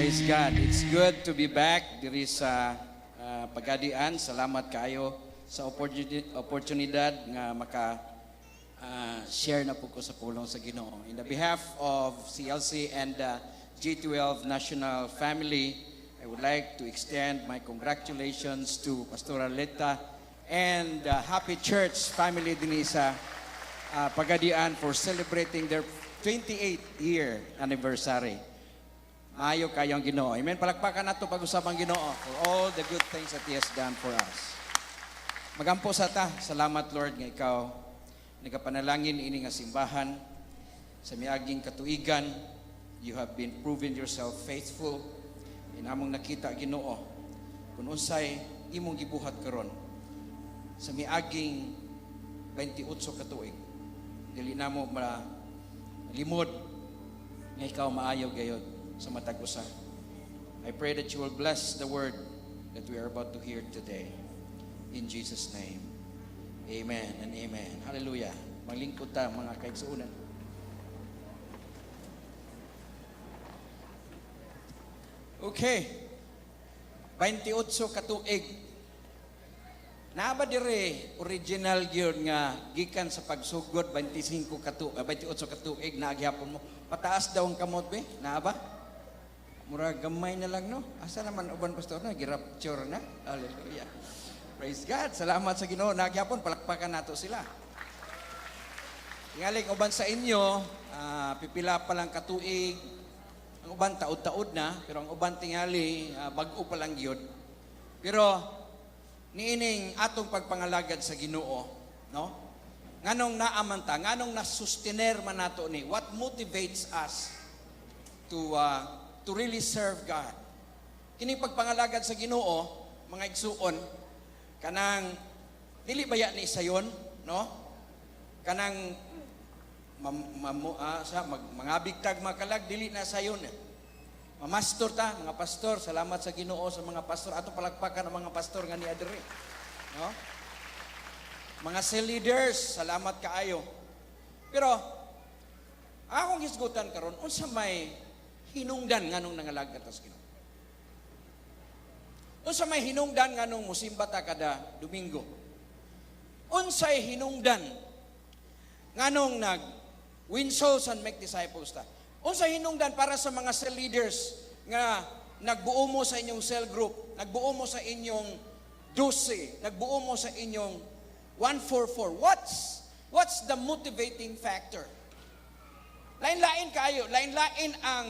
Praise God. It's good to be back diri sa Pagadian. Salamat kaayo sa oportunidad nga maka share na pud ko sa pulong sa Ginoo. In the behalf of CLC and the G12 National Family, I would like to extend my congratulations to Pastora Leta and Happy Church family dinhi sa Pagadian for celebrating their 28th year anniversary. Maayo kaayo ang Ginoo. Amen. Palakpakan nato pag-usab ang Ginoo for all the good things that He has done for us. Magampo sa ta. Salamat, Lord, nga ikaw nagapanalangin ini nga simbahan sa miaging katuigan. You have been proven yourself faithful. Among nakita, Ginoo, kung unsay imong gibuhat karon sa miaging 28 ka tuig. Dili namo malimod nga ikaw maayo gayod sa matag usa. I pray that you will bless the word that we are about to hear today. In Jesus' name. Amen and amen. Hallelujah. Maglingkod ta, mga kaigsuonan. Okay. 28 katuig. Naa ba dire original gyud nga gikan sa pagsugod 25 katu 28 katuig na gihapon mo? Pataas daw ang kamot be. Naa ba? Mura gamay na lang, no. Asa naman uban, pastor, na girapture na? Hallelujah. Praise God. Salamat sa Ginoo. Naa gihapon, palakpakan nato sila. Tingaling uban sa inyo, pipila pa lang katuig. Ang uban taod-taod na, pero ang uban tingali bag-o pa lang gyud. Pero niining atong pagpangalagad sa Ginoo, no? Nganong naaman ta, nganong nasustener man nato ni, what motivates us to really serve God? Kini pagpangalagad sa Ginoo, mga igsuon, kanang dili baya ni sayon, no? Kanang sa mangabigtag makalag, dili na sayon. Eh. Mamastor ta, mga pastor, salamat sa Ginoo sa mga pastor. Atong palakpakan ang mga pastor nga niya diri. No? Mga cell leaders, salamat kaayo. Pero akong hisgutan karon, unsa may hinungdan nganong nangalagad ta sa Ginoo? Unsa may hinungdan nganong musimba ta kada Domingo? Unsay hinungdan nganong nag win souls and make disciples ta? Unsa hinungdan para sa mga cell leaders nga nagbuo mo sa inyong cell group, nagbuo mo sa inyong 12, nagbuo mo sa inyong 144? What's the motivating factor? Lain-lain kaayo, lain-lain ang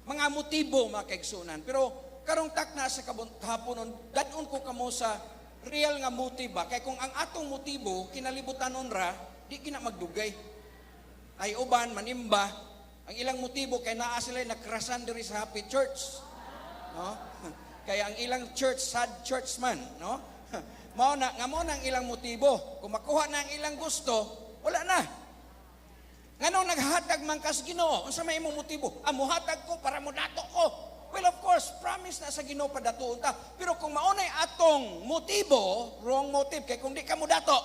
mga motibo, mga kaigsunan. Pero karong takna sa kahaponon, dad-on ko kamo sa real nga motiba. Kay kung ang atong motibo kinalibutanon ra, di kina magdugay. Ay uban manimba, ang ilang motibo kay naa sila nakrasan diri sa Happy Church. No? Kaya ang ilang church sad church man, no? Mao na nga mao na ang ilang motibo. Kung makuha na ang ilang gusto, wala na. Nganong naghatag man kas Ginoo? Unsa may imong motibo? Ah, muhatag ko para modato ko. Well, of course, promise na sa Ginoo padatuon ta. Pero kung mao nay atong motibo, wrong motive, kay kung di ka modato,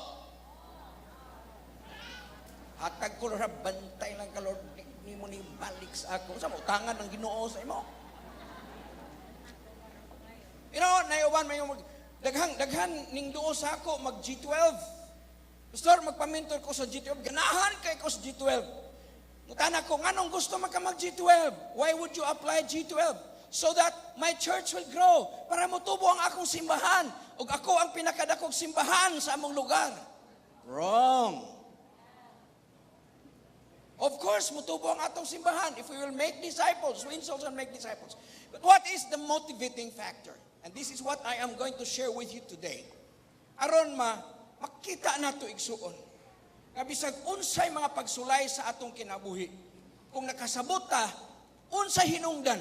hatag ko ra, bantay lang ka, Lord, di mo ni balik sa ako. Sa mo tangan ang Ginoo sa imo. Nayuban may mag, daghan daghan ning duo sa ako mag G12. Pastor, magpa-mentor ko sa G12. Ganahan kay ko sa G12. Mutana ko, nganong gusto man ka mag G12? Why would you apply G12? So that my church will grow. Para motubo ang akong simbahan. Ug ako ang pinakadakong simbahan sa among lugar. Wrong. Of course, mutubo ang atong simbahan if we will make disciples, win souls and make disciples. But what is the motivating factor? And this is what I am going to share with you today. Aron ma makita nato, igsuon, nga bisag unsay mga pagsulay sa atong kinabuhi, kung nakasabot ta, unsay hinungdan.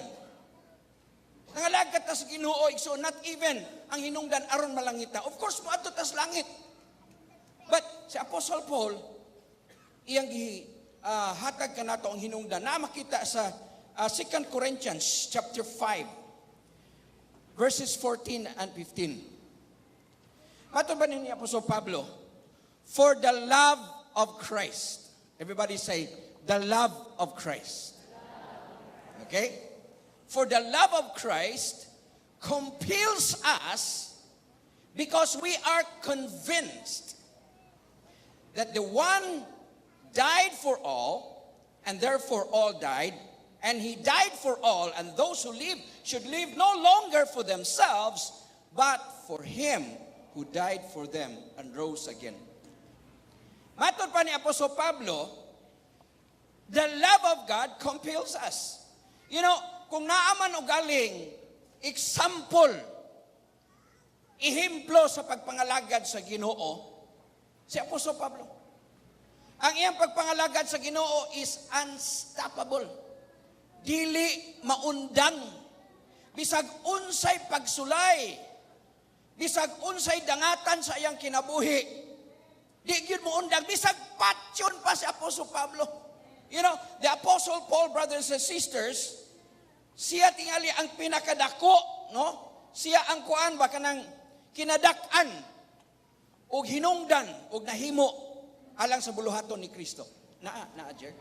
Nangalagad ta sa Ginoo, igsuon, not even ang hinungdan aron malangit ta. Of course, moadto ta sa langit. But si Apostle Paul, iyang hatag kanato ang hinungdan na makita sa 2 Corinthians chapter 5 verses 14 and 15. Mato ba ni Apostle Pablo? For the love of Christ. Everybody say, "The love of Christ." Okay? "For the love of Christ compels us because we are convinced that the one died for all, and therefore all died, and he died for all, and those who live should live no longer for themselves, but for him who died for them and rose again." Matod pa ni Apostol Pablo, the love of God compels us. Kung naa man ugaling example, ehemplo sa pagpangalagad sa Ginoo, si Apostol Pablo. Ang iyang pagpangalagad sa Ginoo is unstoppable. Dili maundang. Bisag unsay pagsulay, bisag unsay dangatan sa iyang kinabuhi, di gyud moundang. Bisag patyon pa si Apostol Pablo. The Apostle Paul, brothers and sisters, siya tingali ang pinakadako, no? Siya ang kuan ba kanang kinadak-an og hinungdan og nahimo alang sa buluhaton ni Kristo. Naa, naa, Jer?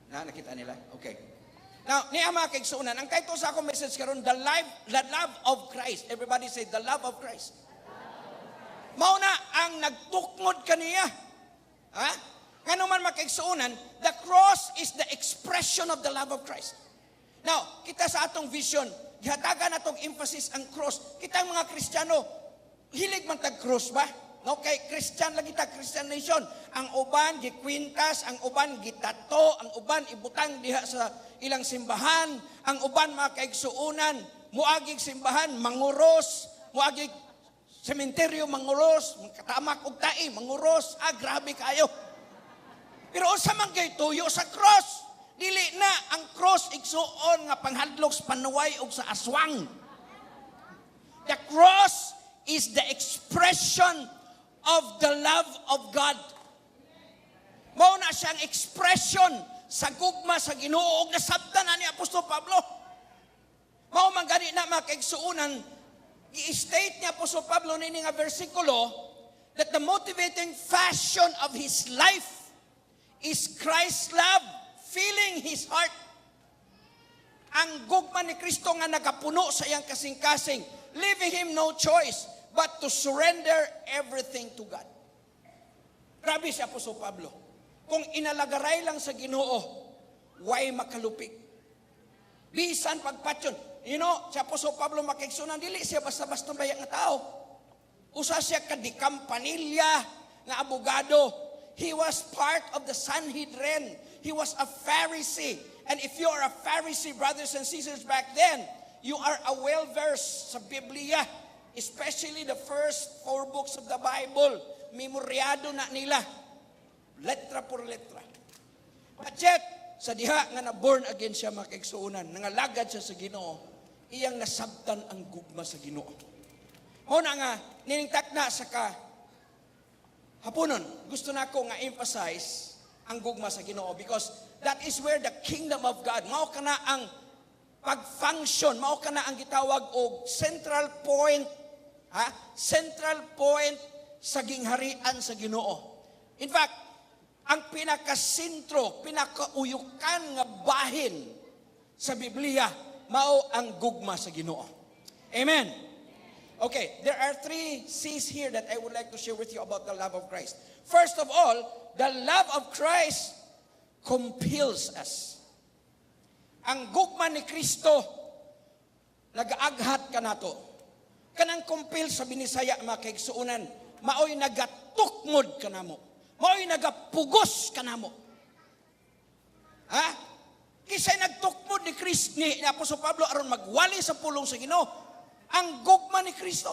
Na nakita nila? Okay. Now, niya mga kaigsuonan, ang title sa akong message karon, the love of Christ. Everybody say, "The love of Christ." Mao na ang nagtukmod kaniya. Ha? Ngano man, mga kaigsuonan, the cross is the expression of the love of Christ. Now, kita sa atong vision, gihatagan natong emphasis ang cross. Kitang mga Kristiyano, hilig man tag cross ba? No, kay Christian lagi ta, Christian nation. Ang uban gikwintas, ang uban gitato, ang uban ibutang diha sa ilang simbahan, ang uban, mga kaigsuonan, muagig simbahan, manguros, muagig sementeryo, manguros, katamak og tai, manguros. Ah, grabe kayo. Pero unsa man kay tuyo sa cross? Dili na ang cross, igsuon, nga panghadlok sa panuway og sa aswang. The cross is the expression of the love of God. Mao na siyang expression sa gugma sa Ginoo ug nasabtan na ni Apostol Pablo. Mao man gani na, mga kaigsuonan, gi-state ni Apostol Pablo nini nga versikulo that the motivating fashion of his life is Christ's love filling his heart. Ang gugma ni Kristo nga nagapuno sa iyang kasing-kasing, leaving him no choice but to surrender everything to God. Grabe si Apostol Pablo. Kung inalagaray lang sa Ginoo, way makalupig. Bisan pagpatyon. Si Apostol Pablo, mga kaigsuonan, dili siya basta-basta baya nga tao. Usa siya ka dikampanilya nga abogado. He was part of the Sanhedrin. He was a Pharisee. And if you are a Pharisee, brothers and sisters, back then, you are a well-versed sa Biblia. Especially the first four books of the Bible. Memoryado na nila. Letra por letra. But yet, sa diha nga na born again siya, mga kaigsuonan, nangalagad siya sa Ginoo, iyang nasabtan ang gugma sa Ginoo. Mao na nga nining takna sa ka hapunon, gusto na ako nga emphasize ang gugma sa Ginoo because that is where the kingdom of God, mao kana ang pag-function, mao kana ang gitawag og central point, ha? Central point sa gingharian sa Ginoo. In fact, ang pinakasentro, pinakauyukan nga bahin sa Biblia, mao ang gugma sa Ginoo. Amen. Okay, there are three C's here that I would like to share with you about the love of Christ. First of all, the love of Christ compels us. Ang gugma ni Kristo nagaaghat kanato. Kanang compel sa Binisaya, mga kaigsuonan, maoy nagatukmod kanamo. Maoy nagapugos kanamo. Ha? Kinsay nagtukmod ni Kristo ni Apostol Pablo aron magwali sa pulong sa Ginoo? Ang gugma ni Kristo.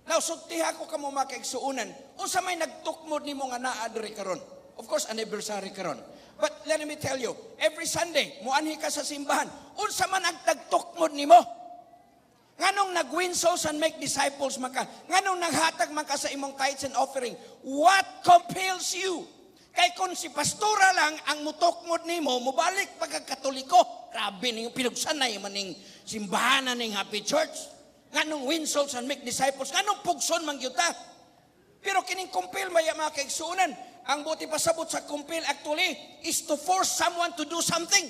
Now, sultiha ko kamo, mga kaigsuonan, unsa may nagtukmod nimo nga naa diri karon? Of course, anniversary karon. But let me tell you, every Sunday, muanhi ka sa simbahan, unsa man ang nagtukmod nimo? Nganong nag-win souls and make disciples man ka? Nganong naghatag man ka sa imong tithes and offering? What compels you? Kay kung si pastora lang ang mutukmod nimo, mubalik pagka Katoliko. Grabe ning pinugsanay man ning simbahan na ning Happy Church. Nganong win souls and make disciples? Nganong pugson man gyud ta? Pero kining compel maya, mga kaigsuonan, ang buot pasabot sa compel actually is to force someone to do something.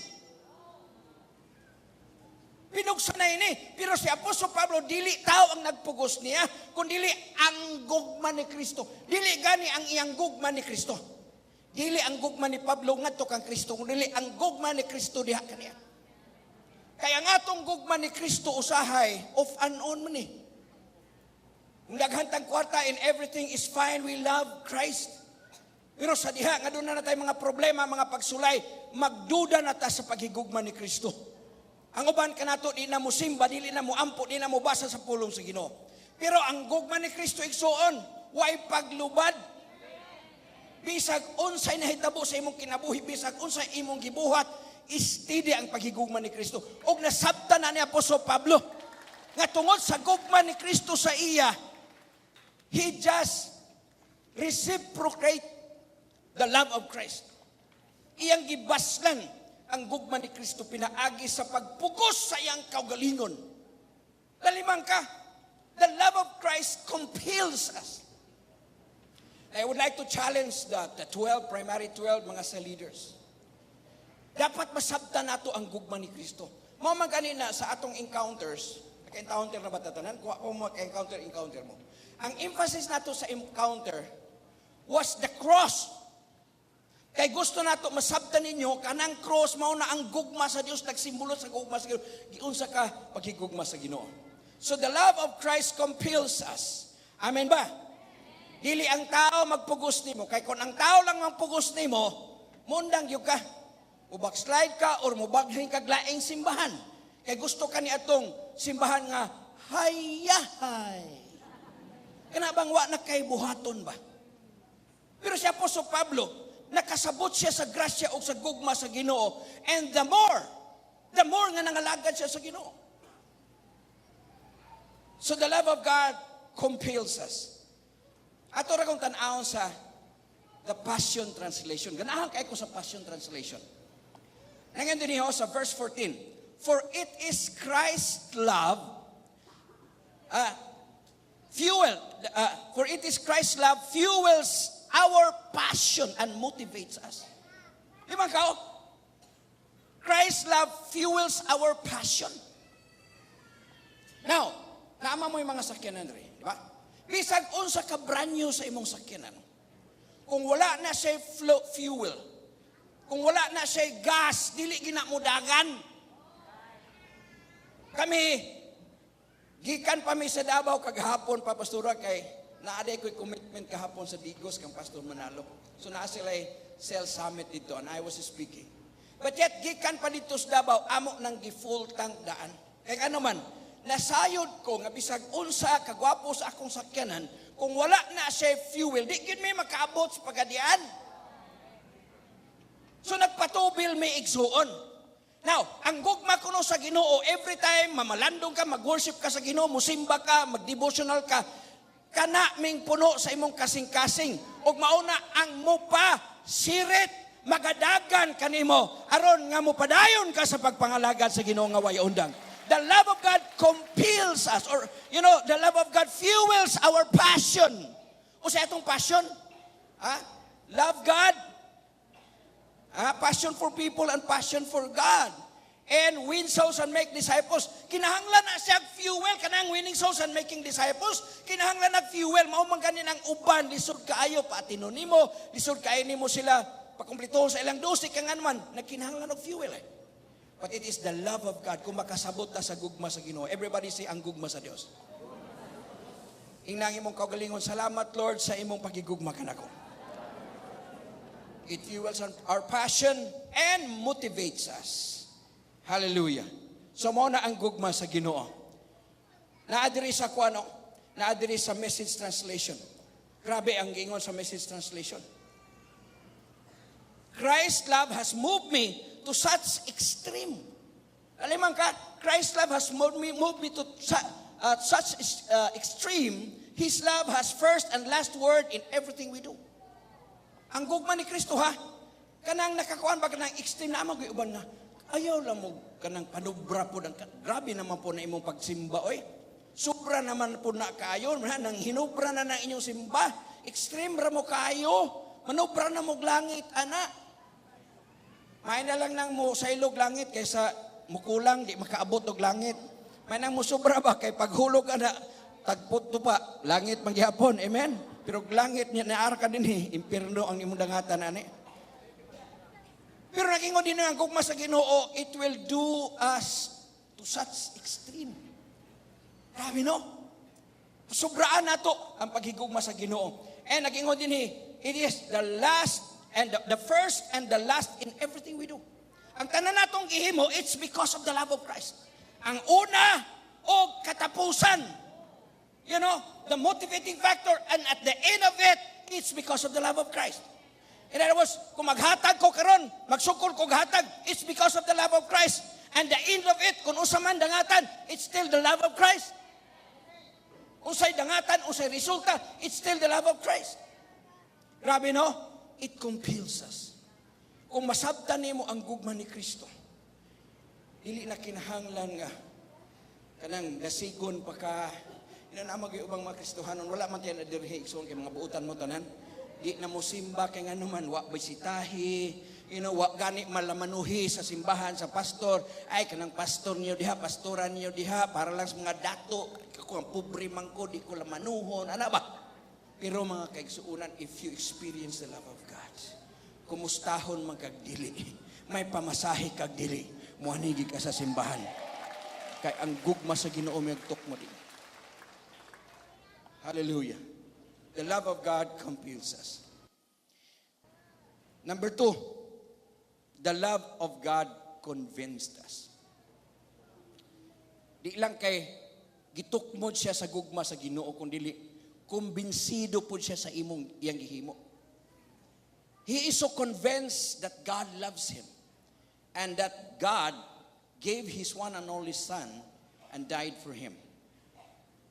Pinugsan na ini. Pero si Apostol Pablo, dili tao ang nagpugos niya, kundi ang gugma ni Kristo. Dili gani ang iyang gugma ni Kristo. Dili ang gugma ni Pablo ngadto kang Kristo, kundi ang gugma ni Kristo diha kaniya. Kaya nga atong gugma ni Kristo usahay, off and on man eh. Kung daghan tag kwarta and everything is fine, we love Christ. Pero sa diha nga duna na tay mga problema, mga pagsulay, magduda na ta sa paghigugma ni Kristo. Ang uban kanato di na mo simba, dili na mo ampo, di na mo basa sa pulong sa Ginoo. Pero ang gugma ni Kristo, igsuon, way paglubad. Bisag unsay nahitabo sa imong kinabuhi, bisag unsay imong gibuhat, steady ang paghigugma ni Kristo. Og nasabtan na ni Apostol Pablo nga tungod sa gugma ni Kristo sa iya, he just reciprocate the love of Christ. Iyang gibaslan ang gugma ni Kristo pinaagi sa pagpugos sa iyang kaugalingon. Laliman ka, the love of Christ compels us. I would like to challenge the 12, primary 12, mga sa leaders. Dapat masabtan nato ang gugma ni Kristo. Mao man gani na sa atong encounters, naka-encounter na ba tatanan? Kung ako mo encounter, encounter mo. Ang emphasis nato sa encounter was the cross. Kay gusto nato masabtan ninyo kanang cross mao na ang gugma sa Dios, nagsimbolo sa gugma sa Ginoo. Giunsa ka paghigugma sa Ginoo. So the love of Christ compels us. Amen ba? Dili ang tao magpugos nimo, kay kung ang tao lang magpugos nimo, mundang gyud ka. Mo backslide ka or mobaghin kag laing simbahan. Kay gusto ka ni atong simbahan nga hayahay. Kana bang wa na kay buhaton ba? Pero si Apostol Pablo, nakasabot siya sa grasya o sa gugma sa Ginoo, and the more nga nangalagad siya sa Ginoo. So the love of God compels us. Ato ra kong tan-awon sa the Passion Translation. Ganahan kay ko sa Passion Translation. Nangan din sa verse 14. For it is Christ's love fuel for it is Christ's love fuels our passion and motivates us. Di ba kao? Christ's love fuels our passion. Now, naama mo yung mga sakyanan rin, di ba? Bisag unsa ka brand new sa imong sakyanan, kung wala na siya fuel, kung wala na siya gas, dili gina mo dagan. Kami, gikan pa mi sa Davao kagahapon pa, Pastora, kay naa ko'y commitment kahapon sa Digos kang Pastor Manalo. So naa sila cell summit dito and I was speaking. But yet, gikan pa dito sa Davao, amo nang gi-full tank daan. Kay ano man, nasayod ko nga bisag unsa kagwapo sa akong sakyanan, kung wala na siya fuel, di gid may makaabot sa pagadian. So nagpatubil may, igsuon. Now, ang gugma kuno sa Ginoo, every time mamalandong ka, mag-worship ka sa Ginoo, musimba ka, mag-devotional ka, kana ming puno sa imong kasing-kasing. Ug mauna ang mupa sirit magadagan kanimo aron nga mopadayon ka sa pagpangalagad sa Ginoo nga way undang. The love of God compels us, or the love of God fuels our passion. Unsa atong passion? Ha? Love God. Ah, passion for people and passion for God. And win souls and make disciples. Kinahanglan na siya fuel kanang winning souls and making disciples. Kinahanglan na fuel, mao man gani ang uban, lisod kaayo paatinon nimo, lisod kaayo nimo sila pakumplito sa ilang dose kang man nagkinahanglan og fuel eh. But it is the love of God kung makasabot ta sa gugma sa Ginoo. Everybody say, "Ang gugma sa Dios." Ingnang imong kaugalingon, "Salamat, Lord, sa imong pagigugma kanako." It fuels our passion and motivates us. Hallelujah. So mao na ang gugma sa Ginoo. Naa diri sa kuano, naa diri sa Message Translation. Grabe ang giingon sa Message Translation. Christ's love has moved me to such extreme. Aliman ka, Christ's love has moved me to such extreme. His love has first and last word in everything we do. Ang gugma ni Kristo ha, kanang nakakuan ba kanang extreme na mo uban nga ayaw lang mo kanang panubra po ng grabe naman po na imong pagsimba oy. Sobra naman po na kayo, na, nang hinubra na ng inyong simba. Extreme ra mo kayo. Manubra na mo langit, ana. May na lang nang mo sa ilog langit kaysa mukulang, di makaabot og langit. May nang musubra ba kay paghulog ana tagpot to pa langit manggihapon. Amen. Pero og langit niya naara ka dinhi, impierno ang imong dangatan ani. Pero nagingon din ang gugma sa Ginoo, it will do us to such extreme. Grabe, no? Sobraan nato ang paghigugma sa Ginoo. And nagingon din it is the last and the first and the last in everything we do. Ang tanan natong gihimo, it's because of the love of Christ. Ang una o katapusan. The motivating factor, and at the end of it, it's because of the love of Christ. In other words, kung maghatag ko karon, magsukol ko hatag, it's because of the love of Christ. And the end of it, kung unsa man dangatan, it's still the love of Christ. Unsay dangatan, unsay resulta, it's still the love of Christ. Grabe, no? It compels us. Kung masabtan nimo ang gugma ni Kristo, dili na kinahanglan nga kanang dasigon pa ka. Ina na mag ubang mga Kristohanon, wala man tayo na dirhi, igsoon, kay mga buutan mo tanan. Di na mo simba kay ngano man wa bisitahi, wa gani malamanuhi sa simbahan sa pastor. Ay, kanang pastor niyo diha, pastoran niyo diha para lang sa mga dato. Ako ang pobre man ko, di ko lamanuhon. Ana ba? Pero mga kaigsuunan, if you experience the love of God, kumustahon man kag dili, may pamasahe kag dili, muanigi ka sa simbahan. Kay ang gugma sa Ginoo mo din. Hallelujah. The love of God compels us. Number two, the love of God convinced us. Di lang kay gitukmod siya sa gugma sa Ginoo, kung dili kumbinsido pud siya sa imong iyang gihimo. He is so convinced that God loves him and that God gave his one and only Son and died for him.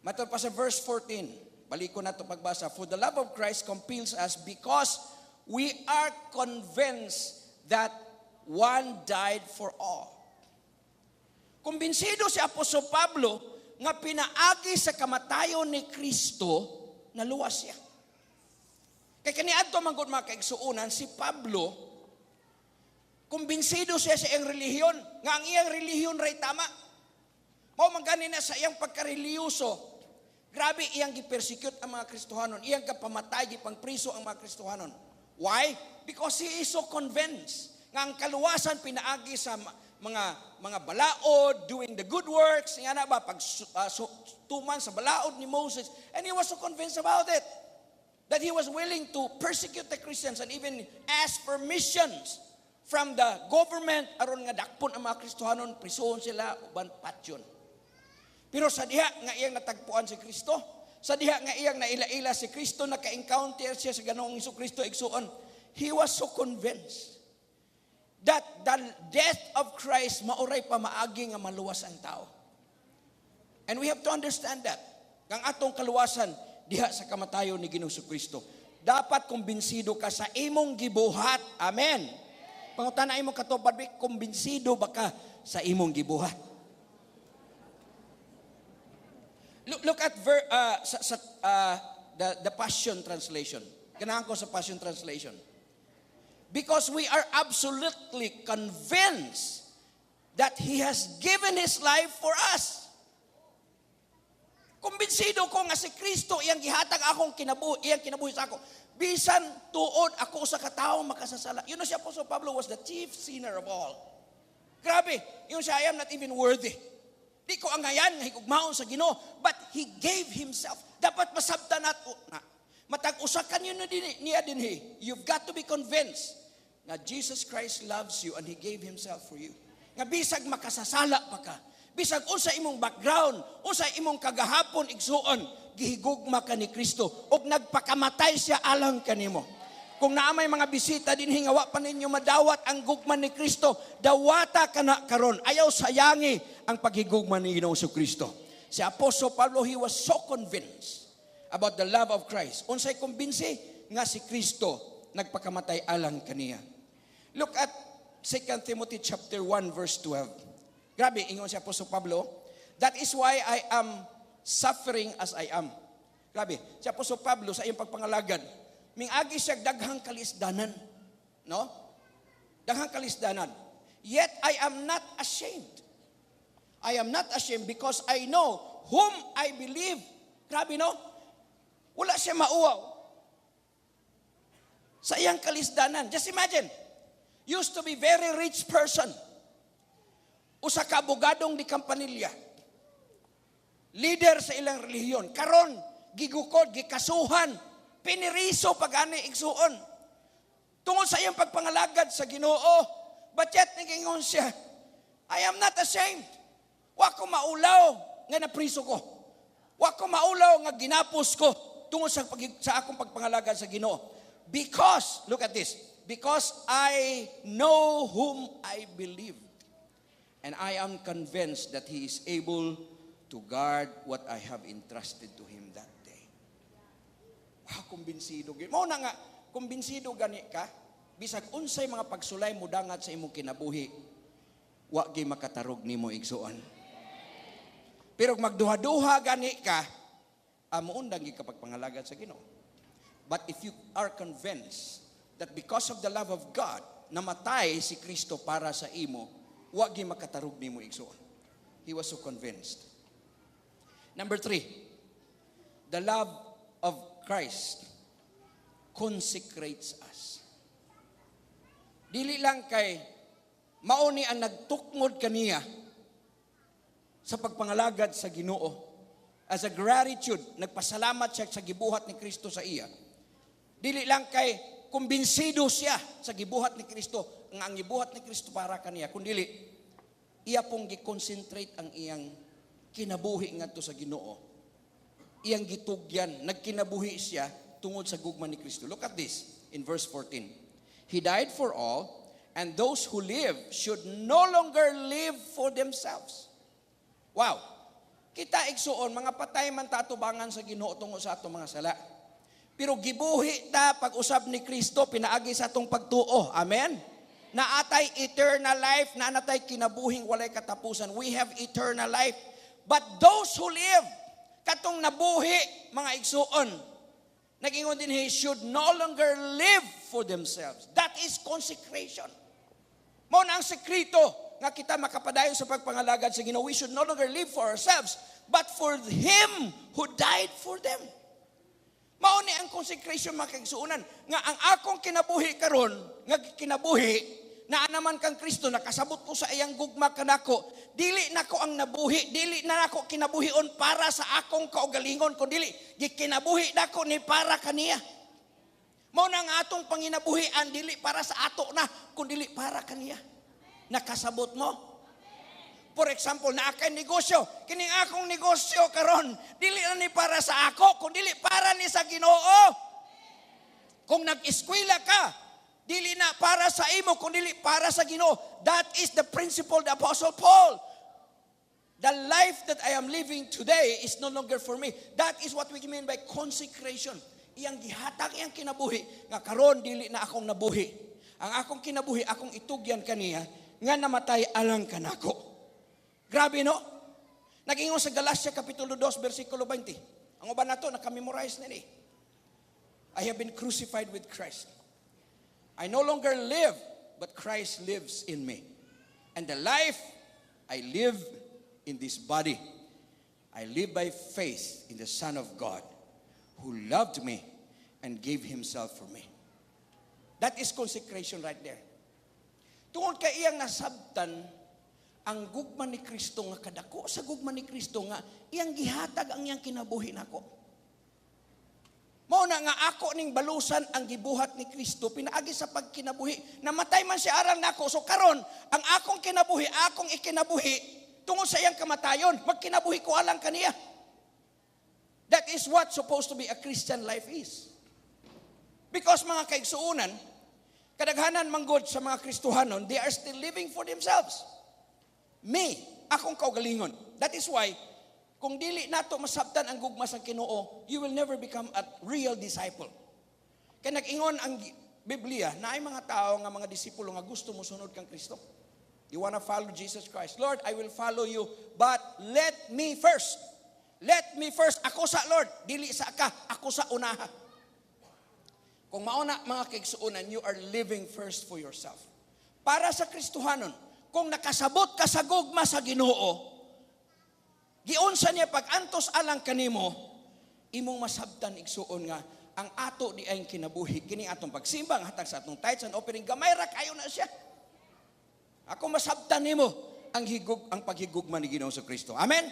Matod pa sa verse 14, balik ko na ito pagbasa. "For the love of Christ compels us because we are convinced that one died for all." Kumbinsido si Apostol Pablo nga pinaagi sa kamatayon ni Kristo, naluwas siya. Kay kaniadto man gud, mga kaigsuonan, si Pablo, kumbinsido siya sa iyang relihiyon, nga ang iyang relihiyon ray tama. Mao man gani na sa iyang pagkareliyoso, grabe iyang gi-persecute ang mga Kristohanon, iyang kapamatay, gipangpriso ang mga Kristohanon. Why? Because he is so convinced nga ang kaluwasan pinaagi sa mga balaod, doing the good works, nga na ba, pag tuman sa balaod ni Moses, and he was so convinced about it that he was willing to persecute the Christians and even ask permissions from the government aron nga dakpon ang mga Kristohanon, prisuhon sila, uban patyon. Pero sa diha nga iyang natagpuan si Kristo, sa diha nga iyang naila-ila si Kristo, naka-encounter siya sa Ginoong Kristo, igsuon, he was so convinced that the death of Christ mao ray pamaagi nga maluwas ang tao. And we have to understand that. Ang atong kaluwasan diha sa kamatayon ni Ginoong Kristo. Dapat kumbinsido ka sa imong gibuhat. Amen. Pangutana imong katubad, kumbinsido ba ka sa imong gibuhat? Look at sa the Passion Translation. Ganahan ko sa Passion Translation. "Because we are absolutely convinced that He has given His life for us." Kumbinsido ko nga si Kristo iyang gihatag akong kinabuhi, iyang kinabuhi sa ako. Bisan tuod ako sa katawo makasasala. Si Apostol Pablo was the chief sinner of all. Grabe, yung siya, "I am not even worthy. Di ko angayan nga higugmaon sa Ginoo," but He gave Himself. Dapat masabtan nato na matag usa kanyo na din, niya dinhi. You've got to be convinced nga Jesus Christ loves you and He gave Himself for you. Nga bisag makasasala pa ka, bisag unsa imong background, unsa imong kagahapon, igsuon, gihigugma ka ni Kristo ug nagpakamatay siya alang kanimo. Kung naa may mga bisita dinhi nga wa pa ninyo madawat ang gugma ni Kristo, dawata kana karon. Ayaw sayangi ang paghigugma ni Ginoong Kristo. Si Apostol Pablo, he was so convinced about the love of Christ. Unsay kumbinsi? Nga si Kristo nagpakamatay alang kaniya. Look at 2 Timothy chapter 1 verse 12. Grabe, ingon si Apostol Pablo, "That is why I am suffering as I am." Grabe, si Apostol Pablo sa iyang pagpangalagad, mingagi siya daghang kalisdanan. No? Daghang kalisdanan. "Yet I am not ashamed. I am not ashamed because I know whom I believe." Grabe, no? Wala siya mauwaw sa iyang kalisdanan. Just imagine, used to be very rich person. Usa ka abogadong di kampanilya. Leader sa ilang relihiyon. Karon, gigukod, gikasuhan, piniriso pagani, igsuon. Tungod sa iyang pagpangalagad sa Ginoo, but yet nigingon siya, "I am not ashamed." Wa ko maulaw nga napriso ko. Wa ko maulaw nga ginapos ko tungod sa akong pagpangalagad sa Ginoo. Because, look at this, "because I know whom I believed. And I am convinced that He is able to guard what I have entrusted to Him that day." Wow, kumbinsido. Mao na nga, kumbinsido gani ka, bisag unsay mga pagsulay mo dangat sa imong kinabuhi, wa gyud makatarog nimo, igsuon. Pero kung magduha-duha gani ka, amo undang gyud ka pagpangalagad sa Ginoo. But if you are convinced that because of the love of God, namatay si Kristo para sa imo, wa gyud makatarog nimo, igsuon. He was so convinced. Number three, the love of Christ consecrates us. Dili lang kay mao ni ang nagtukmod kaniya sa pagpangalagad sa Ginoo. As a gratitude, nagpasalamat siya sa gibuhat ni Kristo sa iya. Dili lang kay kumbinsido siya sa gibuhat ni Kristo, nga ang gibuhat ni Kristo para kaniya, kundili iya pong gi-concentrate ang iyang kinabuhi ngadto sa Ginoo. Iyang gitugyan, nagkinabuhi siya tungod sa gugma ni Kristo. Look at this in verse 14. "He died for all, and those who live should no longer live for themselves." Wow. Kita, igsuon, mga patay man ta atubangan sa Ginoo tungod sa atong mga sala. Pero gibuhi ta pag-usab ni Kristo pinaagi sa atong pagtuo. Amen. Naatay eternal life, naa natay kinabuhing walay katapusan. We have eternal life. But those who live, katong nabuhi, mga igsuon, nagingon din, he should no longer live for themselves. That is consecration. Mao na ang sekreto nga kita makapadayon sa pagpangalagad sa Ginoo. We should no longer live for ourselves, but for Him who died for them. Mao ni ang consecration, mga kaigsuonan, nga ang akong kinabuhi karon, nga kinabuhi naa naman kang Kristo, nakasabot ko sa iyang gugma kanako, dili nako ang nabuhi, dili na nako kinabuhion para sa akong kaugalingon, kun dili gikinabuhi nako ni para kaniya. Mao na ang atong panginabuhian, dili para sa ato na, kun dili para kaniya. Nakasabot mo? For example, naa kay negosyo. Kining akong negosyo karon, dili na ni para sa ako, kun dili para ni sa Ginoo. Kung nag-eskwela ka, dili na para sa imo, kun dili para sa Ginoo. That is the principle of the Apostle Paul. The life that I am living today is no longer for me. That is what we mean by consecration. Iyang gihatag iyang kinabuhi nga karon dili na akong nabuhi. Ang akong kinabuhi, akong itugyan kaniya nga namatay alang kanako. Grabe, no? Nagingon sa Galatia Kapitulo 2 versikulo 20. Ang uban nato naka-memorize na ni. "I have been crucified with Christ. I no longer live, but Christ lives in me. And the life I live in this body, I live by faith in the Son of God who loved me and gave himself for me." That is consecration right there. Tungod kay iyang nasabtan ang gugma ni Kristo nga kadako sa gugma ni Kristo nga iyang gihatag ang iyang kinabuhi nako. Mao na nga ako ning balusan ang gibuhat ni Kristo pinaagi sa pagkinabuhi. Namatay man siya alang nako. So karon, ang akong kinabuhi, akong ikinabuhi tungod sa iyang kamatayon. Magkinabuhi ko alang kaniya. That is what supposed to be a Christian life is. Because, mga kaigsuunan, kadaghanan manggod sa mga Kristohanon, they are still living for themselves. Me, akong kaugalingon. That is why, kung dili nato masabtan ang gugma sa Ginoo, you will never become a real disciple. Kaya nag-ingon ang Biblia na ay mga tao nga mga disipulo nga gusto mo sunod kang Kristo. You wanna follow Jesus Christ. "Lord, I will follow you, but let me first. Let me first. Ako sa, Lord, dili sa ka, ako sa unaha." Kung mauna, mga kaigsuonan, you are living first for yourself. Para sa Kristohanon, Kung nakasabot ka sa gugma sa Ginoo, giunsa niya pag-antos alang kanimo, imong masabtan, igsuon, nga ang ato diayng kinabuhi, kini atong pagsimba, ang hatag sa atong tithes and offering, gamay ra kayo na siya. Ako masabtan nimo ang paghigugma ni Ginoong Kristo. Amen.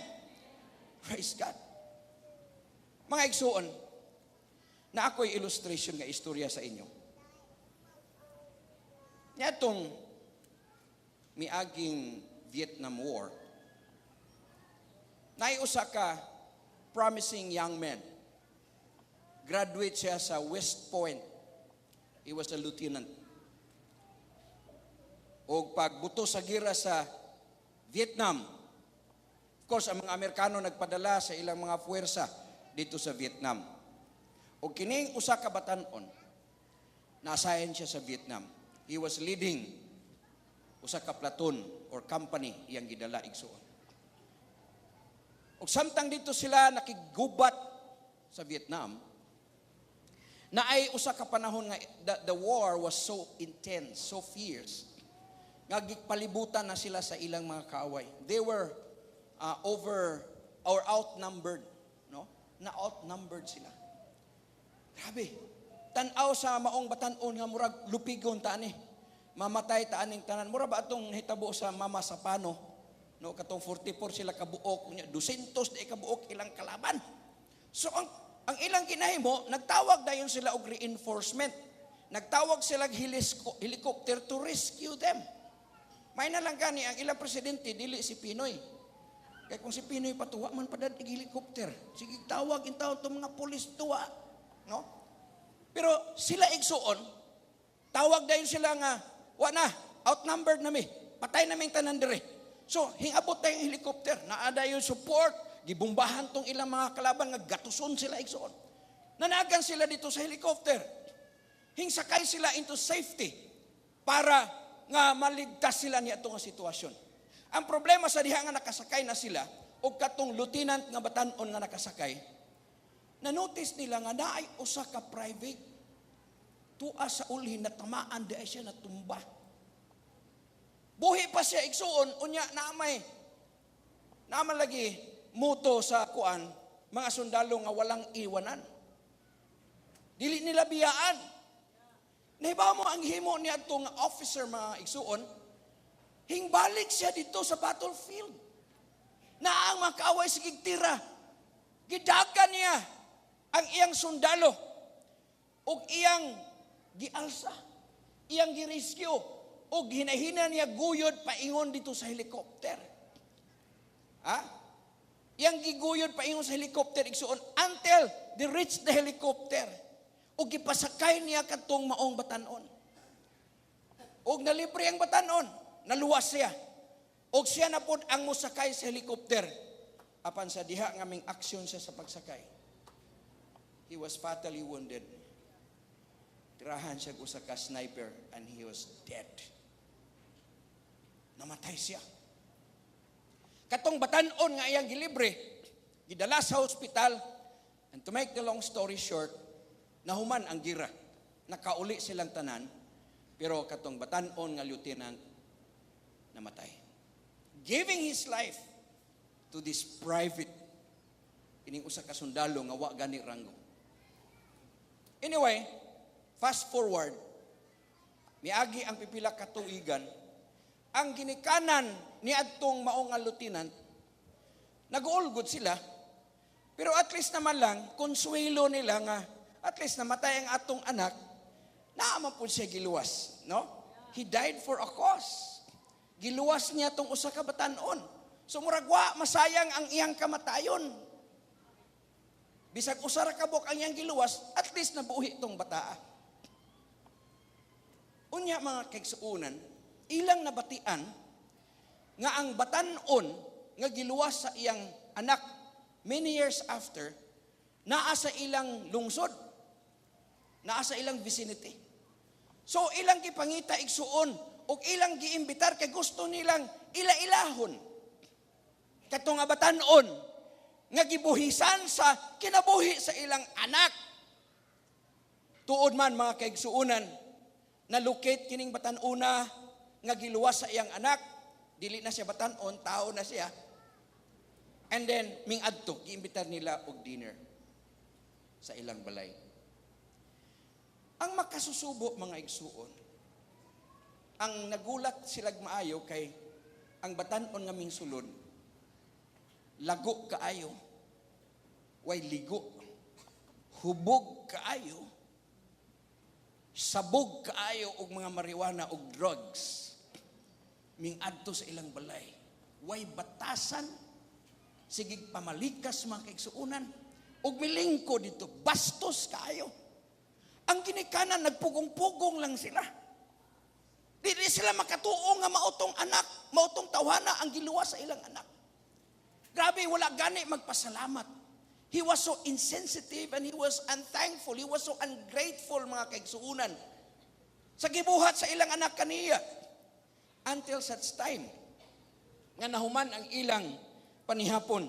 Praise God. Mga igsuon, na ako'y illustration nga istorya sa inyo. Niadtong miaging Vietnam War, naay usa ka promising young man. Graduate siya sa West Point. He was a lieutenant. O pagbuto sa gira sa Vietnam, of course, ang mga Amerikano nagpadala sa ilang mga puwersa dito sa Vietnam. O kining usa ka batan-on, na-assign siya sa Vietnam. He was leading usa ka platoon or company iyang gidala, igsuon. Og samtang dito sila nakigubat sa Vietnam, naay usa ka panahon nga the war was so intense, so fierce, nga gipalibutan na sila sa ilang mga kaaway. They were over or outnumbered, no? Na outnumbered sila. Grabe. Tan-aw sa maong batan-on nga murag lupigon ta ani. Mamatay ta aning tanan. Mura ba atong hitabo sa Mamasapano? No, katong 44 sila kabuok, unya 200 di kabuok ilang kalaban. So ang ilang ginahimo, nagtawag dayon sila og reinforcement. Nagtawag sila og helicopter to rescue them. May na lang gani ang ilang presidente dili si PNoy. Kay kung si PNoy patuwa man padad og helicopter. Sige, tawag intaw to mga pulis tuwa, no? Pero sila, igsuon, tawag dayon sila nga wa na, outnumbered na mi. Patay na ming tanan dire. So, hingabot tayong helicopter, naa dayon support, gibumbahan tong ilang mga kalaban nga gatuson sila, igsuon. Nanagan sila dito sa helicopter. Hingsakay sila into safety para nga maligtas sila niya nga sitwasyon. Ang problema sa diha nga nakasakay na sila og katong lieutenant nga batan-on nga nakasakay, na-notice nila nga naay usa ka private tua sa ulhin, na tamaan di ay siya, natumba. Buhi pa siya, igsuon, unya naamay naaman lagi muto sa kuan mga sundalo nga walang iwanan. Dili nila biyaan. Nahibaw mo ang himo ni adtong officer, mga igsuon, hingbalik siya dito sa battlefield. Na ang mga kaaway sige tira. Gidagan niya ang iyang sundalo ug iyang gialsa, iyang girescue ug hinahina niya guyod paingon dito sa helicopter. Ha? Iyang giguyod paingon sa helicopter, igsuon, until they reach the helicopter. Ug gipasakay niya kadtong maong batanon. Ug nalibre ang batanon, naluwas siya. Ug siya na pod ang mosakay sa helicopter. Apan sa diha nga ming aksyon siya sa pagsakay, he was fatally wounded. Tirahan siya usa ka sniper and he was dead. Namatay siya. Katong batanon nga iyang gilibre, gidala sa hospital, and to make the long story short, nahuman ang gira. Nakauli silang tanan, pero katong batanon nga lieutenant namatay. Giving his life to this private, ining usa ka sundalo nga wa gani ranggo. Anyway, fast forward, miagi ang pipila ka tuigan, ang ginikanan ni adtong mao nga lieutenant, nag-uulgod sila, pero at least naman lang, konsuelo nila nga, at least namatay ang atong anak, naa man po siya giluwas, no? He died for a cause. Giluwas niya tong usa ka batanon. So murag wa masayang ang iyang kamatayon. Bisag usa ra ka buok ang iyang giluwas, at least nabuhi tong bataa. Unya, mga kaigsuonan, ilang nabatian nga ang batanon nga giluwas sa iyang anak many years after naa sa ilang lungsod, naa sa ilang vicinity. So ilang gipangita, igsuon, ug ilang giimbitar kay gusto nilang ila-ilahon kato nga batanon nga gibuhisan sa kinabuhi sa ilang anak. Tuod man, mga kaigsuonan, na locate kining batanuna nga giluwas sa iyang anak. Dili na siya batanon, tao na siya. And then, ming adto, giimbitar nila og dinner sa ilang balay. Ang makasusubo, mga igsuon, ang nagulat silag maayo kay ang batanon nga mingsulod, lago kaayo, way ligo, hubog kaayo, sabog kaayo og mga marijuana og drugs, mingadto sa ilang balay. Way batasan, sigig pamalikas, mga kaigsuonan, ug milingko dito, bastos kaayo. Ang ginikanan, nagpugong-pugong lang sila. Dili sila makatuo nga mautong anak, mautong tawhana ang giluwas sa ilang anak. Grabe, wala gani magpasalamat. He was so insensitive and he was unthankful. He was so ungrateful, mga kaigsuunan, sa gibuhat sa ilang anak kaniya. Until such time nga nahuman ang ilang panihapon.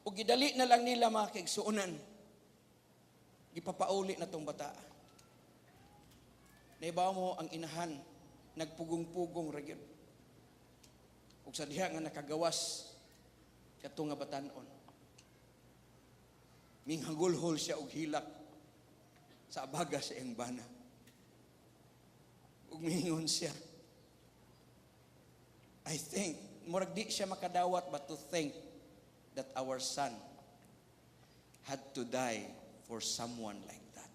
O gidali na lang nila, mga kaigsuunan. Gipapauli na tong bata. Naibaw mo ang inahan, nagpugong-pugong ra gyud. Ug sa diha nga nakagawas kato nga batanon, minghagulhol siya og hilak sa abaga sa iyang bana. Ug mingon siya, "I think," murag di siya makadawat, "but to think that our son had to die for someone like that."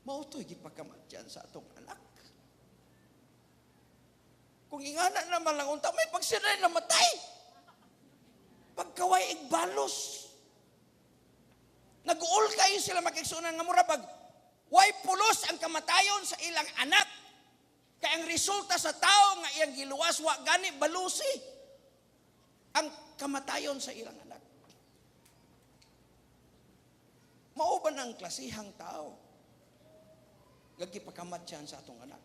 Mao to'y gipakamatyan sa atong anak. Kung ingana naman lang unta, may pagsiray namatay. Pagkaway igbalos. Nag-uol kayo sila makigsunan nga mura bag, way pulos ang kamatayon sa ilang anak. Kay ang resulta sa tao nga iyang giluwas, wa gani balusi ang kamatayon sa ilang anak. Mao ba ang klasihang tao nga gipakamatyan sa atong anak?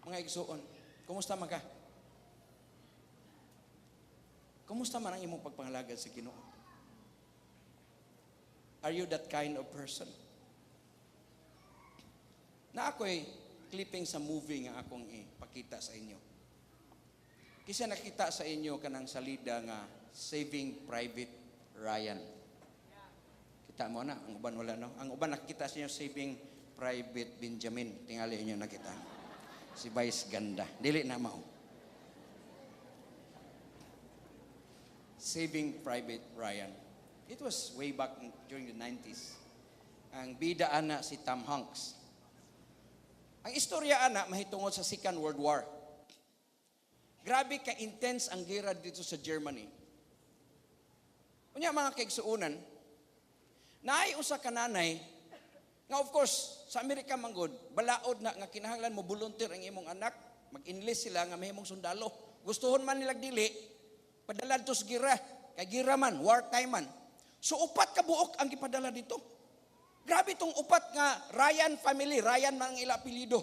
Mga igsuon, kumusta man ka? Kumusta man ang imong pagpangalagad sa Ginoo? Are you that kind of person? Na ako'y clipping sa movie nga akong ipakita sa inyo. Kisa nakita sa inyo kanang salida nga Saving Private Ryan? Kita mo na, ang uban wala, no? Ang uban nakita sa inyo Saving Private Benjamin. Tingali inyo nakita. Si Vice Ganda. Dili na mao. Saving Private Ryan. It was way back during the 90s. Ang bida ana si Tom Hanks. Ang istorya ana mahitungod sa Second World War. Grabe ka-intense ang gera dito sa Germany. Unya, mga kaigsuonan, naay usa ka nanay nga, of course, sa Amerika manggod, balaod na nga kinahanglan mo volunteer ang imong anak, mag-enlist sila nga mahimong sundalo. Gustuhon man nila dili, padala dito sa gira, kay gira man, wartime man. So upat ka buok ang gipadala dito. Grabe itong upat nga Ryan family, Ryan man ang ila apelyido.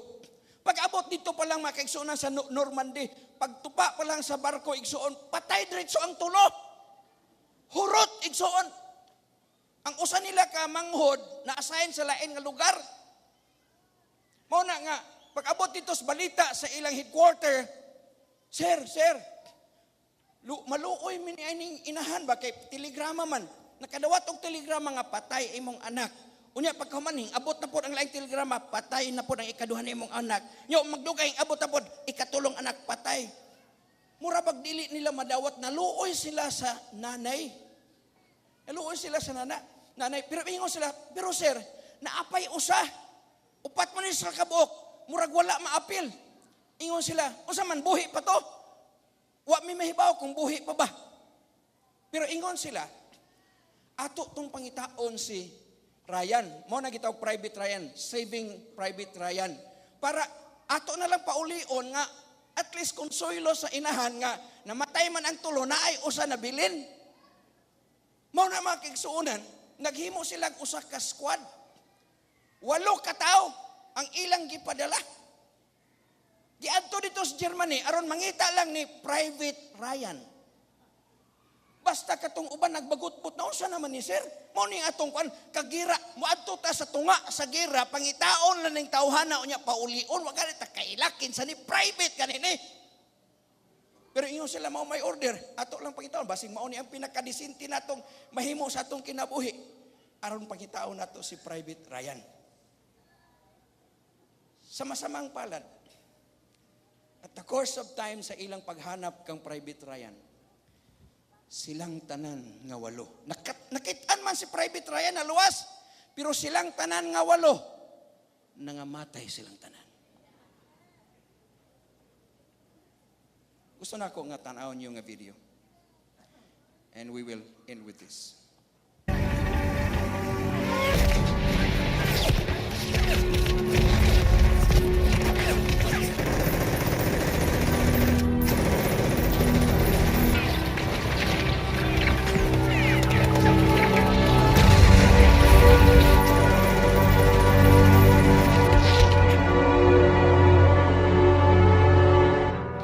Pag-abot dito pa lang, mga kaigsuonan, sa Normandy, pagtupa pa lang sa barko, igsuon, patay diretso ang tulo. Hurot, igsuon. Ang usa nila ka manghod na assign sa lain nga lugar. Mao na nga pag-abot dito sa balita sa ilang headquarter, "Sir, sir, maluoy mi ni ining inahan ba kay telegrama man. Nakadawat og telegrama nga patay imong anak. Unya pagkahuman, abot na pod ang laing telegrama, patay na pod ang ikaduha nimong anak. Nyo magdugay, abot na pod ikatulong anak, patay." Mura bag dili nila madawat, naluoy sila sa nanay. Naluoy sila sa nanay. Pero ingon sila, "Pero sir, naapay usa. Upat man ni sila kabuok, murag wala maapil." Ingon sila, "Unsa man, buhi pa to? Wa mi mahibaw kung buhi pa ba." Pero ingon sila, "Ato tong pangitaon si Ryan." Mao na gitawag Private Ryan, Saving Private Ryan. Para ato na lang paulion nga at least konsuelo sa inahan nga namatay man ang tulo, naay usa na bilin. Mao na, mga kaigsuonan, naghimo sila usa ka squad. Walo ka tawo ang ilang gipadala. Giadto dito sa Germany aron mangita lang ni Private Ryan. Basta katong uban nagbagutbot na unsa naman ni sir. Mao ni atong kuan kagira, moadto ta sa tunga sa gira, pangitaon lang ning tawhana unya paulion, wa gani ta kailakin sa ni private kani ni. Pero ingon sila mao may order, ato lang pangitaon basing mao ni ang pinakadisinti natong mahimo sa atong kinabuhi. Aron pangitaon nato si Private Ryan. Sa masamang palad, at the course of time sa ilang paghanap kang Private Ryan, silang tanan nga walo. Nakitaan man si Private Ryan na luwas, pero silang tanan nga walo, nangamatay silang tanan. Gusto na ako nga tan-awon niyo nga video. And we will end with this.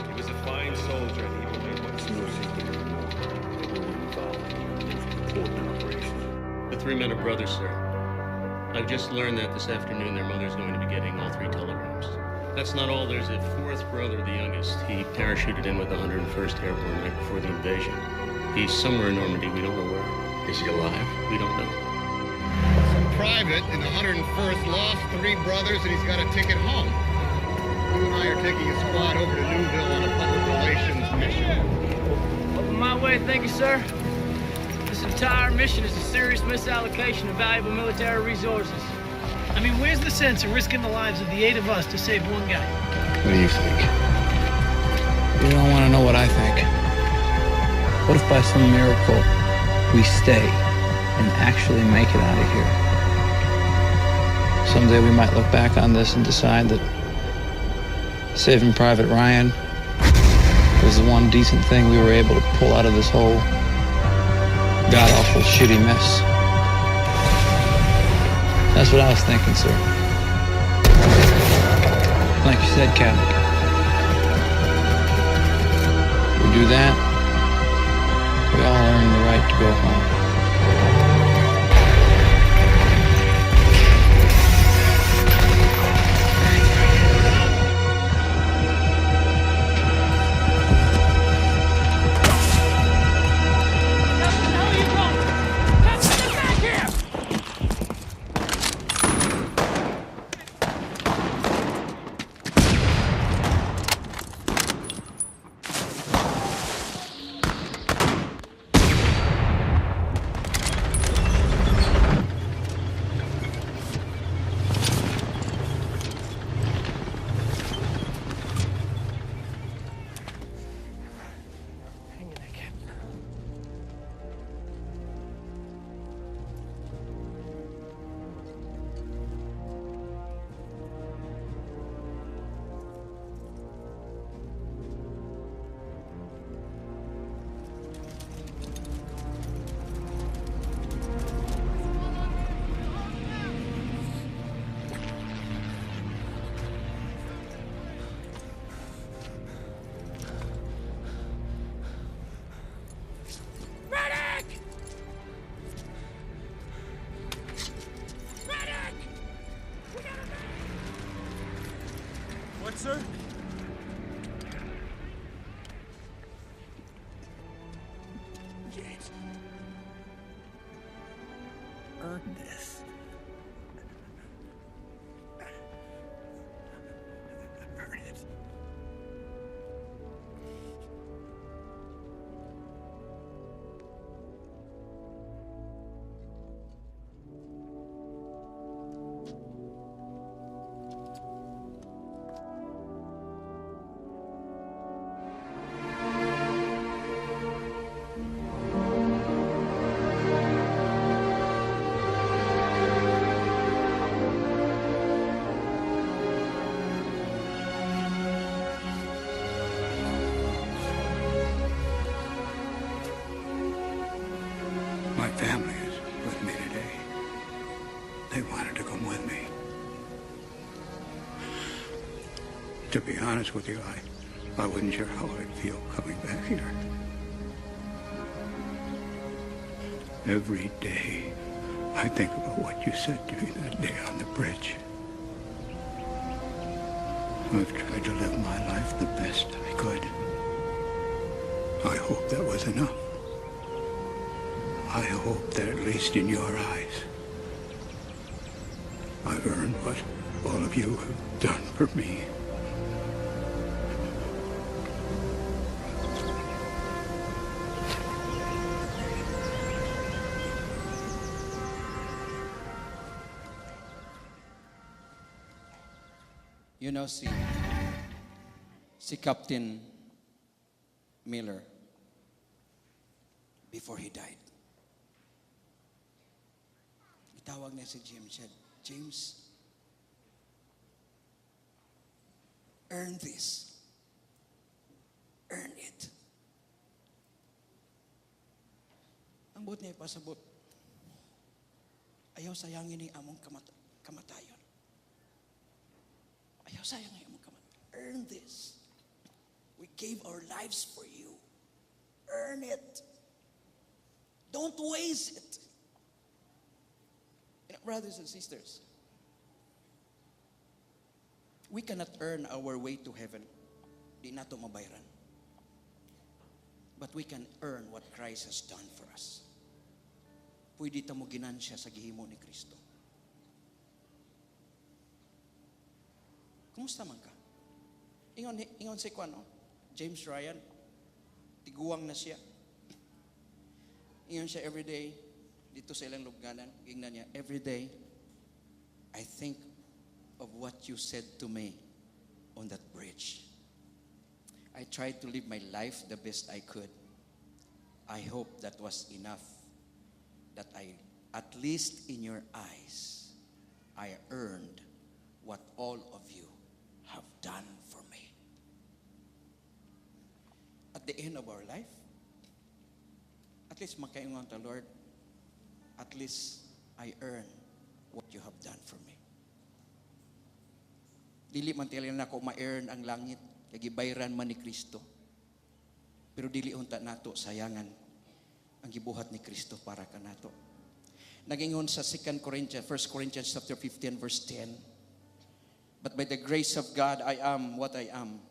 He was a fine soldier and he believed It's no secret anymore that we were involved in the most important operation. The three men are brothers, sir. I've just learned that this afternoon their mother's going to be getting all three telegrams. That's not all. There's a fourth brother, the youngest. He parachuted in with the 101st Airborne right before the invasion. He's somewhere in Normandy. We don't know where. Is he alive? We don't know. Some private in the 101st lost three brothers and he's got a ticket home. You and I are taking a squad over to Newville on a public relations mission. Over my way, thank you, sir. This entire mission is a serious misallocation of valuable military resources. I mean, where's the sense of risking the lives of the eight of us to save one guy? What do you think? You don't want to know what I think. What if by some miracle we stay and actually make it out of here? Someday we might look back on this and decide that saving Private Ryan was the one decent thing we were able to pull out of this whole god-awful shitty mess. That's what I was thinking, sir. Like you said, Captain. We do that, we all earn the right to go home. Captain, how are you going? Captain, get back here! Hang in there, Captain. Medic! Medic! We got a What, sir? James. Earn this. Earn it. My family is with me today. They wanted to come with me. To be honest with you, I wasn't sure how I'd feel coming back here. Every day, I think about what you said to me that day on the bridge. I've tried to live my life the best I could. I hope that was enough. I hope that at least in your eyes, I've earned what all of you have done for me. Si Captain Miller, before he died, gitawag niya si James, said, "James, earn this. Earn it." Ang buot niya ipasabot, ayaw sayangin ni among kamatayon. Ayaw sayangin among kamatayon. Earn this. We gave our lives for you. Earn it. Don't waste it. Brothers and sisters, we cannot earn our way to heaven. Di nato mabayran. But we can earn what Christ has done for us. Pwede ta mo ginansya sa gihimo ni Kristo. Kumusta man ka? Ingon si Kwan, no? James Ryan, tiguang na siya. Ingon siya every day, dito sa ilang lubnganan, ingnan niya, "Every day, I think of what you said to me on that bridge. I tried to live my life the best I could. I hope that was enough, that I, at least in your eyes, I earned what all of you have done for me." At the end of our life, at least makaingon ta, "Lord, at least I earn what you have done for me." Dili man tingali nako ma-earn ang langit, kay gibayran man ni Kristo. Pero dili unta nato sayangan ang gibuhat ni Kristo para kanato. Nagingon sa 2 Corinthians, 1 Corinthians chapter 15 verse 10, "But by the grace of God I am what I am,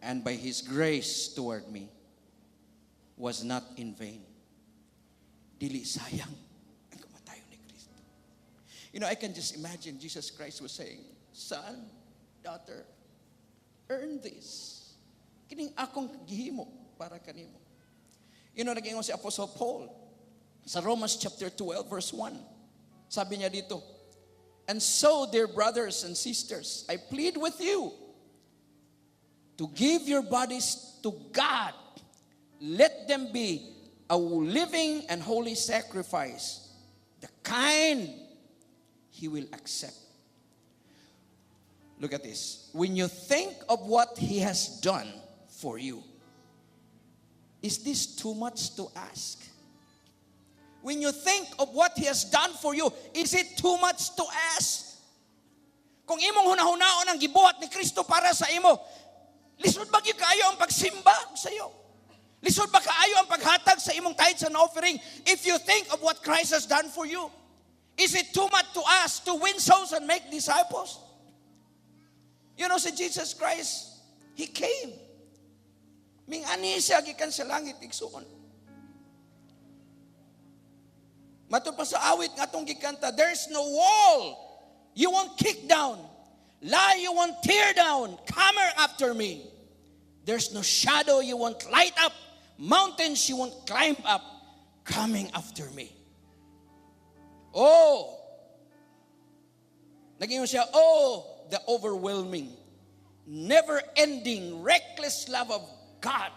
and by His grace toward me was not in vain." Dili sayang ang kamatayon ni Kristo. I can just imagine Jesus Christ was saying, "Son, daughter, earn this. Kining akong gihimo para kanimo." Nag-ingon si Apostle Paul sa Romans chapter 12 verse 1. Sabi niya dito, "And so, dear brothers and sisters, I plead with you to give your bodies to God. Let them be a living and holy sacrifice, the kind He will accept." Look at this. "When you think of what He has done for you, is this too much to ask?" When you think of what He has done for you, is it too much to ask? Kung imong hunahunaon ang gibuhat ni Kristo para sa imo, lisod ba gyud kaayo ang pagsimba sa iyo? Lisod ba kaayo ang paghatag sa imong tithes and offering if you think of what Christ has done for you? Is it too much to ask to win souls and make disciples? Si Jesus Christ, He came. Ming-ani siya gikan sa langit, igsuon. Matud pa sa awit nga atong gikanta, there's no wall you won't kick down, lie you won't tear down, come after me. There's no shadow you won't light up, mountains you won't climb up, coming after me. Oh, naging siya, oh, the overwhelming, never-ending, reckless love of God.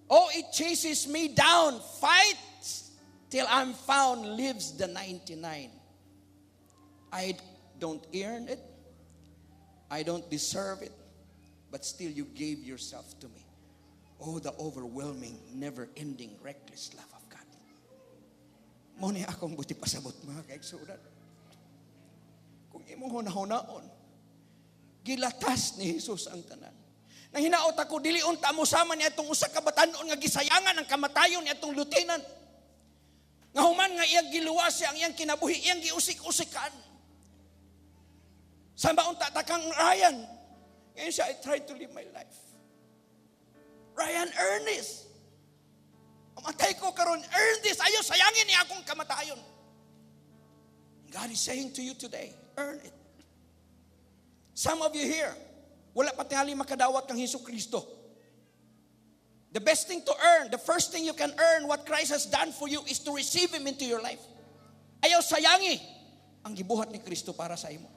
Oh, it chases me down, fights till I'm found, leaves the 99. I don't earn it. I don't deserve it. But still you gave yourself to me. Oh, the overwhelming, never-ending, reckless love of God. Mao ni akong buot ipasabot, mga kaigsuonan. Kung imong hunahunaon, gilatas ni Jesus ang tanan. Nang hinaot ako, dili unta mo sama ni atong usa ka batan-on nga gisayangan ang kamatayon ni atong lieutenant. Nga human nga iyang giluwas siya ang iyang kinabuhi, iyang giusik-usikan. Sa maunta takang Ryan. Ngayon siya, "I tried to live my life. Ryan, earn this. Mamatay ko karon, earn this. Ayaw sayangin niya akong kamatayon." God is saying to you today, earn it. Some of you here, wala pa tingali makadawat kang Hesus Kristo. The best thing to earn, the first thing you can earn what Christ has done for you is to receive Him into your life. Ayaw sayangi ang gibuhat ni Kristo para sa imo.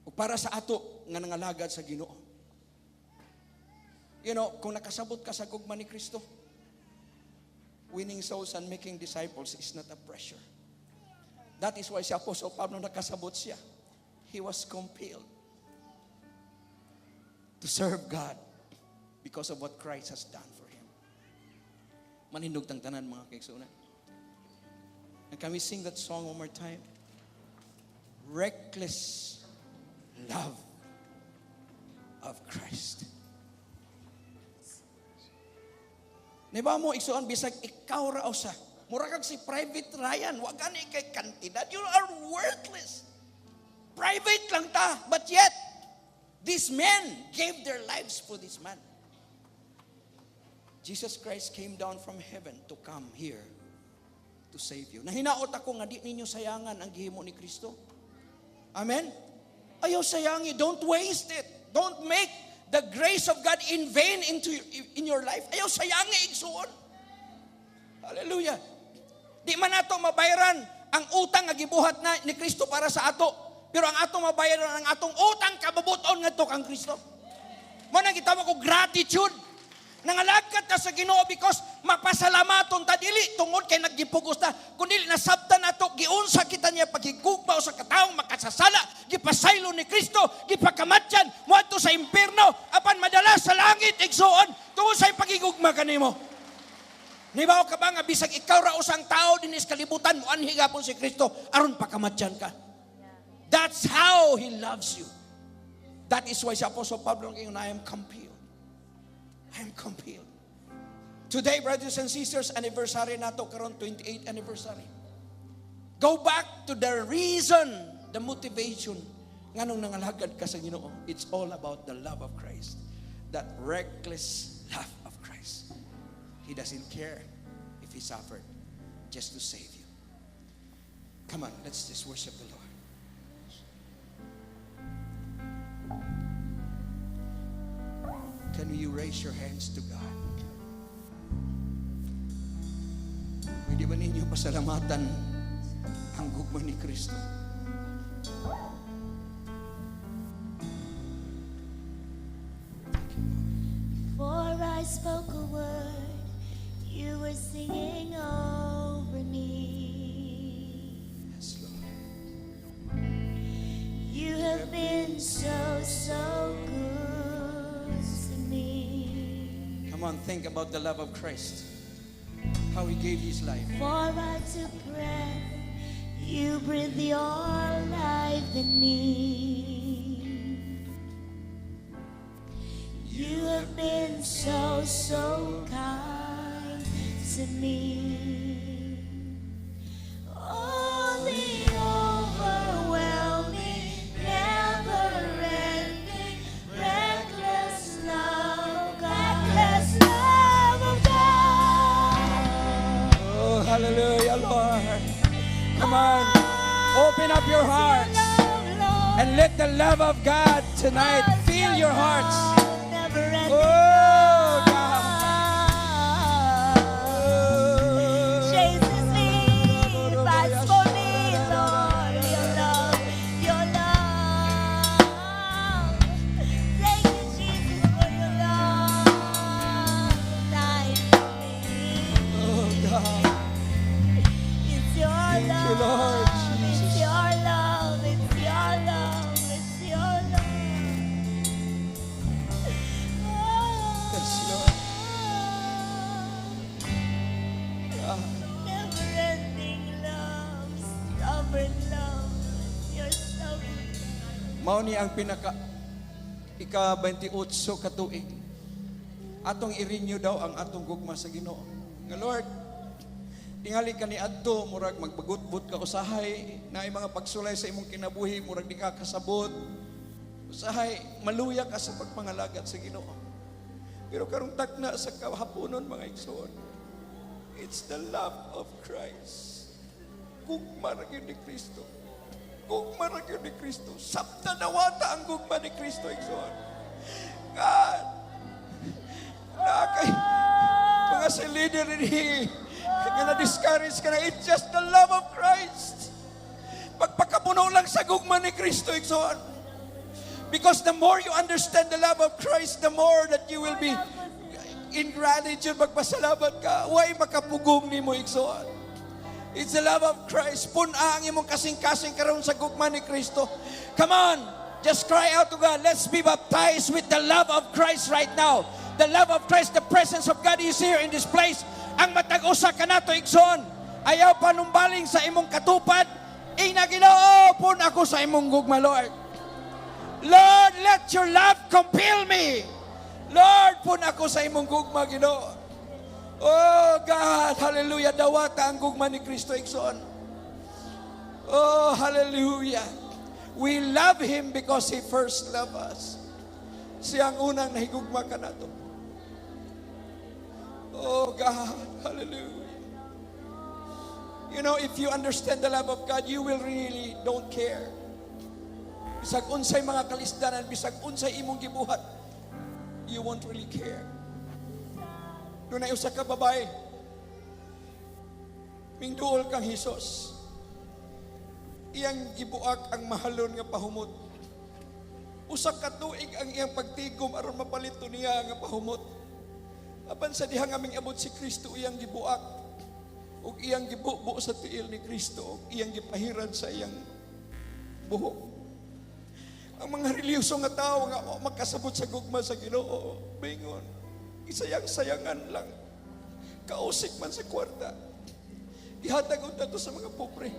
O para sa ato nga nangalagad sa Ginoo. Kung nakasabot ka sa gugma ni Kristo, winning souls and making disciples is not a pressure. That is why si Apostle Pablo, nakasabot siya. He was compelled to serve God because of what Christ has done for him. Manindog tang tanan, mga kaigsuonan. And can we sing that song one more time? Reckless love of Christ. Niba mo, igsuon, bisag ikaw ra usa. Mura kag si Private Ryan, wa gani kay kantidad. You are worthless. Private lang ta, but yet, these men gave their lives for this man. Jesus Christ came down from heaven to come here to save you. Nahinaot ako nga di ninyo sayangan ang gihimo ni Kristo. Amen? Ayaw sayangi. Don't waste it. Don't make the grace of God in vain in your life. Ayaw sayangi, igsuon. Hallelujah. Di man nato mabayaran ang utang nga gibuhat na ni Kristo para sa ato. Pero ang atong mabayaran ang atong utang kabubuton ngadto kang Kristo. Mao nang gitawag og gratitude. Nangalagad ta sa Ginoo because mapasalamaton ta, dili tungod kay naggipugos ta, kundi nasabtan nato giunsa kita niya paghigugma sa katawong makasasala, gipasaylo ni Kristo, gipakamatyan moadto sa impierno apan madala sa langit, igsuon, tungod sa pagigugma kanimo. Nibaw ka ba nga bisag ikaw ra usang tao dinhi sa kalibutan, moanhi gapon si Kristo aron pakamatyan ka? That's how He loves you. That is why si Apostle Pablo ngingon, "I am compelled. I am compelled." Today, brothers and sisters, anniversary nato karon, 28th anniversary. Go back to the reason, the motivation nganong nangalagad ka sa Ginoo. It's all about the love of Christ. That reckless love of Christ. He doesn't care if he suffered just to save you. Come on, let's just worship the Lord. Can you raise your hands to God? Pwede ba ninyo pasalamatan ang gugma ni Kristo? Before I spoke a word, you were singing over me. Yes, Lord. You have been so, so good to me. Come on, think about the love of Christ. How he gave his life. Before I took breath, you breathed your life in me. You have been so, so kind to me. Oh, the overwhelming, never-ending, reckless love, reckless love of God. Oh, hallelujah, Lord. Come on, open up your hearts and let the love of God tonight fill your hearts. Oh, God. Chases me, fights for me, Lord. Your love, your love. Thank you, Jesus, for your love. Died for me. Oh, God. It's your Thank you, love. Lord It's Jesus. your love. It's your love. It's your love. Yes, Lord. God. Never-ending love, sovereign love, your sovereign love. Mao ni ang pinaka ika-28 ka tuig. Atong i-renew daw ang atong gugma sa Ginoo. Nga Lord, Tingali ka ni adto, murag magbagutbot ka usahay, na mga pagsulay sa imong kinabuhi, murag di ka kasabot. Usahay, maluya ka sa pagpangalagat sa Ginoo. Pero karong tagna sa kahaponon, mga igsoon, it's the love of Christ. Gugma ra gyud ni Kristo. Gugma ra gyud ni Kristo. Sabta nawata ang gugma ni Kristo, igsoon. God, na kay mga si leader ni nga na-discourage ka na, it's just the love of Christ. Pagpakapuno lang sa gugma ni Kristo, igsoon. Because the more you understand the love of Christ, the more that you will be in gratitude, magpasalamat ka. Way makapugong nimo, igsoon. It's the love of Christ. Pun-a ang imong kasing-kasing karon sa gugma ni Kristo. Come on, just cry out to God. Let's be baptized with the love of Christ right now. The love of Christ, the presence of God is here in this place. Ang matag usa kanato, igsoon, ayaw panumbaling sa imong katupad. Ingna, "Ginoo, pun-a ko sa imong gugma, Lord. Lord, let your love compel me. Lord, pun-a ko sa imong gugma, Ginoo." Oh God, hallelujah. Dawata ang gugma ni Kristo, igsoon. Oh, hallelujah. We love Him because He first loved us. Siya ang unang nahigugma kanato. Oh God, hallelujah. If you understand the love of God, you will really don't care. Bisag unsay mga kalisdanan, bisag unsay imong gibuhat, you won't really care. Dunay usa ka babae, mingduol kang Hesus. Iyang gibuak ang mahalon nga pahumot. Usa ka tuig ang iyang pagtigom aron mapalito niya nga pahumot. Apan sa diha nga ming-abot si Kristo, iyang gibuak ug iyang gibubo sa tiil ni Kristo ug iyang gipahiran sa iyang buhok. Ang mga relihiyoso nga tao nga wa makasabot sa gugma sa Ginoo, bingon, "Isayang-sayangan lang. Kausik man sa kwarta. Ihatag unta to sa mga pobre."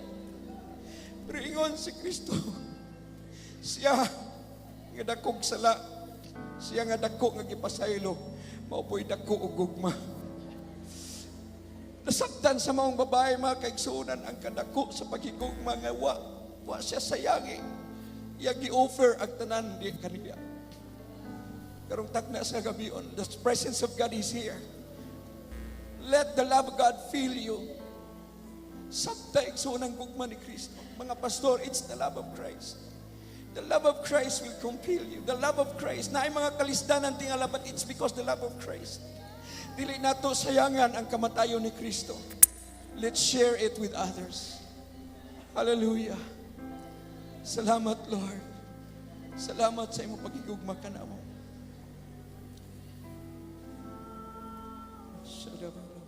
Pero ingon si Kristo, siya nga dakog sala, siya nga dako nga gipasaylo, mao po'y dako og gugma. Nasabtan sa maong babae, mga kaigsuonan, ang kadako sa paghigugma nga wa siya sayangi. Iya gi-offer ang tanan di kaniya. Karong tagna sa gabion, the presence of God is here. Let the love of God fill you. Sabta, igsoon, ang gugma ni Kristo. Mga pastor, it's the love of Christ. The love of Christ will compel you. The love of Christ. Naay mga kalisdanan tingala, but it's because the love of Christ. Dili nato sayangan ang kamatayon ni Kristo. Let's share it with others. Hallelujah. Salamat, Lord. Salamat sa imong pagigugma kanamo. Salamat.